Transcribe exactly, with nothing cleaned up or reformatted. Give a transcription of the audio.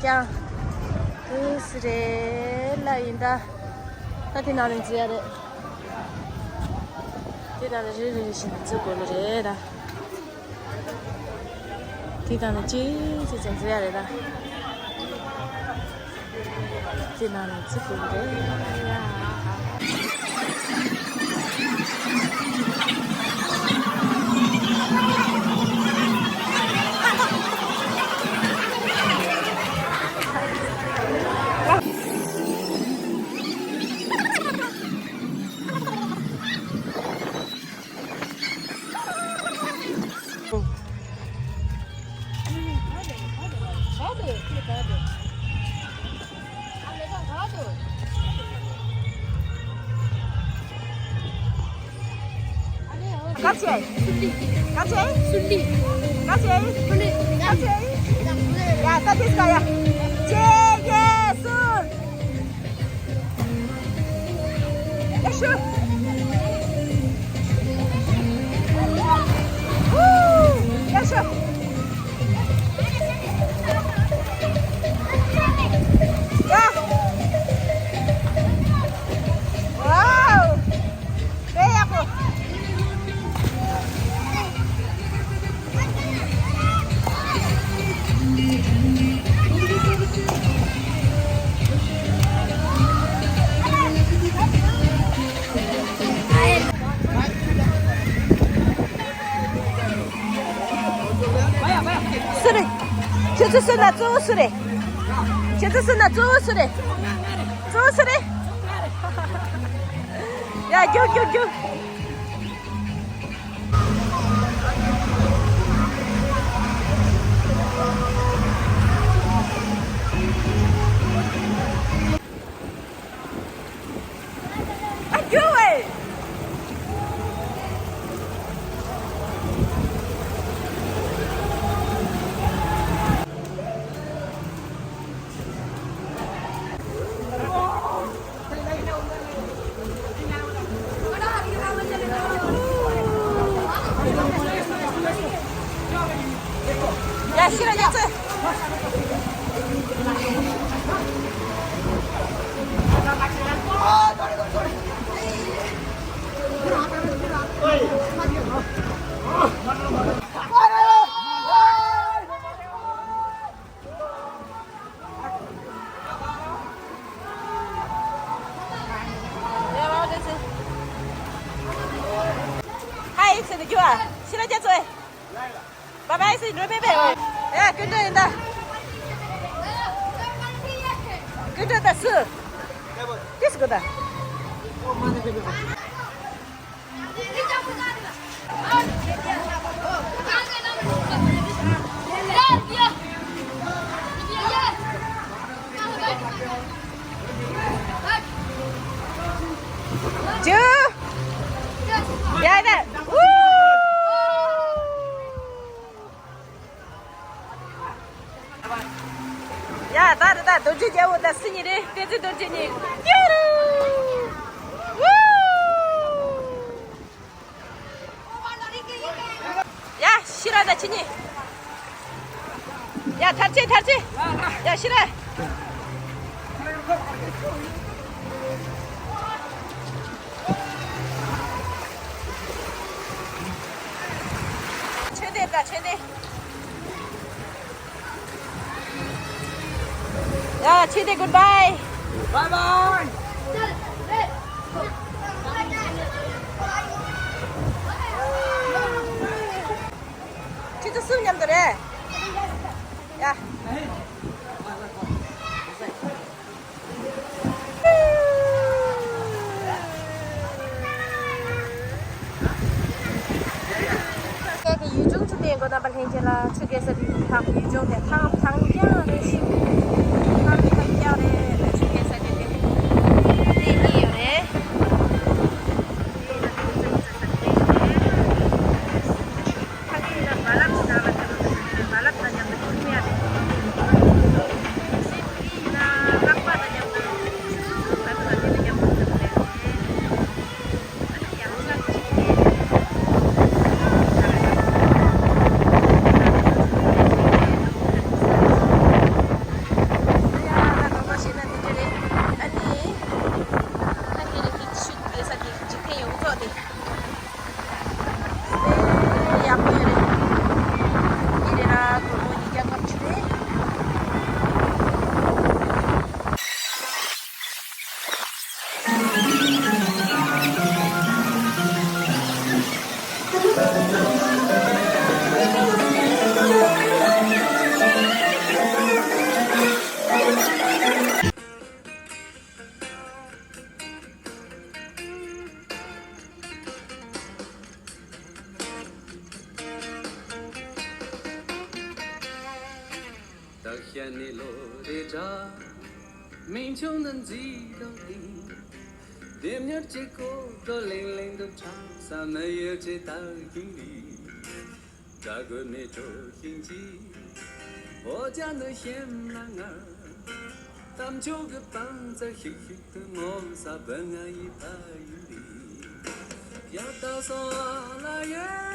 ཡང་། ཨུ་སི་རེད་ལ་ཡིན་ད། ད་དེ་ནང་ནས་འཛུལ་ཡ་རེད། དེ་ནང་ནས་རེ་རེ་རེ་བཞིན་འཛུལ་དགོས་ནི་རེད་ད། དེ་ནང་ནས་ཅི་ཅི་ཅི་འཛུལ་ཡ་རེད་ད། དེ་ནང་ནས་འཛུལ་དགོས་ནི་རེད་ཡ། Kache. Kache. Kache. Kache. Kache. Ya, that is kaya. Che, ye, sun. Yashu. Woo! Yashu. Ya. Wow. སུ་རེད། ཁྱེད་ཚོ་སུ་ན་གཙོ་བོ་སུ་རེད། ཁྱེད་ཚོ་སུ་ན་གཙོ་བོ་སུ་རེད། གཙོ་བོ་སུ་རེད། ཡ། རྒྱུགས་རྒྱུགས་རྒྱུགས། ཨ། རྒྱུགས་ཨེ། ཡ། ཤི་ར་རྒྱ་ཚེ། ཧའི་ཟེར་ནས་རྒྱུགས་ཨ། ཤི་ར་རྒྱ་མཚོ། བཱའི་བཱའི་ཟེར་འགྲོ་པས་པས། ཡ། སྐུ་མགྲོན་ཡིན་ད། སྐུ་མགྲོན་ད་སུ། ཏིས་གོ་ད། ཇུ། ཡ་ད། ཨུ། ཡ། ད་རེད་ད། རྡོ་རྗེ་རྒྱལ་པོ་ད་སུ་གཉིས་རེད། བསྟན་འཛིན་རྡོ་རྗེ་གཉིས། ཏིའུ་རུ། ཝུ། ཡ། ཤི་ར་ད་ཁྱེད་གཉིས། ཡ། ཐར་ཅེ་ཐར་ཅེ། ཡ། ཤི་ར། ཆོས་སྡེ་ད་ཆོས་སྡེ། ཡ། ཆོས་སྡེ། གུཌ་བཱའི། བཱའི་བཱའི། ཁྱེད་ཚོ་སུ་མཉམ་དུ་རེད། ཡ། ཁྱེད་ཀྱི་ཡུལ་ལྗོངས་ཚོ་དེ་མགོ་རྣམ་པ་ལྷན་རྒྱས་ལ་ཆུ་རྐྱལ་ས་དེ་ཐང་ཡུལ་ལྗོངས་དེ་ཐང་ཐང་རྐྱང་རེད་ཤིང་། ཐང་ཐང་རྐྱང་རེད། ཆུ་རྐྱལ་ས་དེ་དེ་དེ་གཉིས་ཡོད་རེད། ཕ་གི་ཡིན་ན་རྦ་རླབས་ཀྱི་ནང་ལ་འགྲོ་བ་རེད། རྦ་རླབས་དང་མཉམ་དུ་འགྲོ་ཡ་རེད། སེམས་ཀྱི་ཡིན་ན་རླངས་པ་དང་མཉམ་དུ་ཆུ་ཚོད་གསུམ་ལ་ཚོད་དེ་དང་མཉམ་དུ་འགྲོ་ཡ་རེད། ཨ་ནི་ཡང་ས་གཅིག་རེད། ཡ་ནི་ལོ་རེ་འདྲ། མིང་ཆུང་ནི་མཛེས་དང་ལྡན། ལྡེམ་མྱུར་གྱི་གོ་དོ་ལིང་ལིང་དུ་འཁྲབ་ས་མི་ཡུལ་གྱི་དར་ཞིང་རིག་དགྲ་རྒོད་མེ་དྲོ་ཞིང་གྱིས། འོ་ཅག་ནི་ཞེམ་ལ་ངར། གཏམ་མཆོག་གི་པང་རྩལ་ཤིག་ཤིག་ཏུ་མོ་ས་བུ་ང་ཡི་ཕ་ཡུལ་རིག་ཡ་ད་སོང་ཨ་ལ་ཡེ།